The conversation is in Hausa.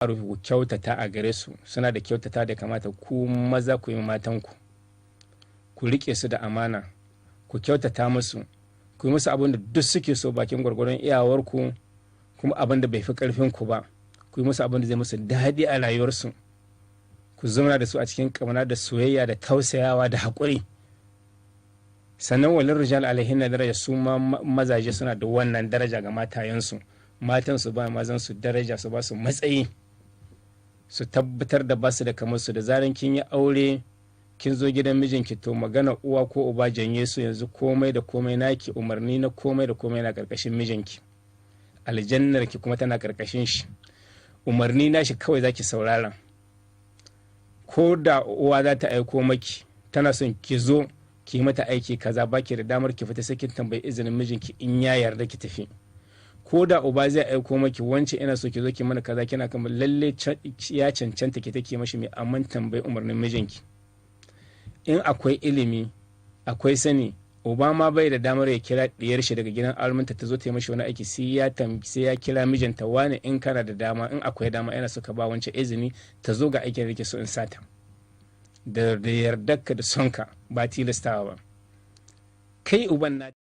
Ma'ruf, ku kyautata a gare su. Suna da kyautata da kamata ku maza ku yi matanku, ku rike su da amana, ku kyautata musu, ku yi musu abin da duk suke so bakin gwargwaron iyawarku, kuma abin da bai fi karfin ku ba. Ku yi musu abin da zai musu daɗi a rayuwarsu. Ku zauna da su a cikin ƙauna da soyayya da tausayawa da haƙuri. Sannan walin rijal alaihin na daraja, su ma mazaje suna da wannan daraja ga matayensu. Matan su ba mazan su daraja, su ba su matsayi, su tabbatar da basu da kamar su. Da zaran kin yi aure, kin zo gidan mijinki, to magana uwa ko uba janye su. Yanzu komai da komai naki, umarni na komai da komai na karkashin mijinki. Aljannar ki kuma tana karkashin shi. Umarni nashi kawai zaki saurara. Ko da uwa za ta aiko maki tana son ki zo ki mata aiki kaza, baki da damar ki fita sai kin tambayi izinin mijinki in ya yarda ki tafi. Ko da uba zai aiko maki, "Wance, ina so ki zo ki mana kaza," kina kamar lalle ya cancanta ki take mashi mai, amma tambayi umarnin mijinki. In akwai ilimi, akwai sani, uba ma bai da damar ya kira diyar shi daga gidan almunta ta zo ta yi mashi wani aiki sai ya kira mijinta: "Wani, in kana da dama, in akwai dama, ina so ka ba wancan izini ta zo, ga aikin da ke so in sata." Da yardarka da sonka, ba tilastawa ba. Kai uban na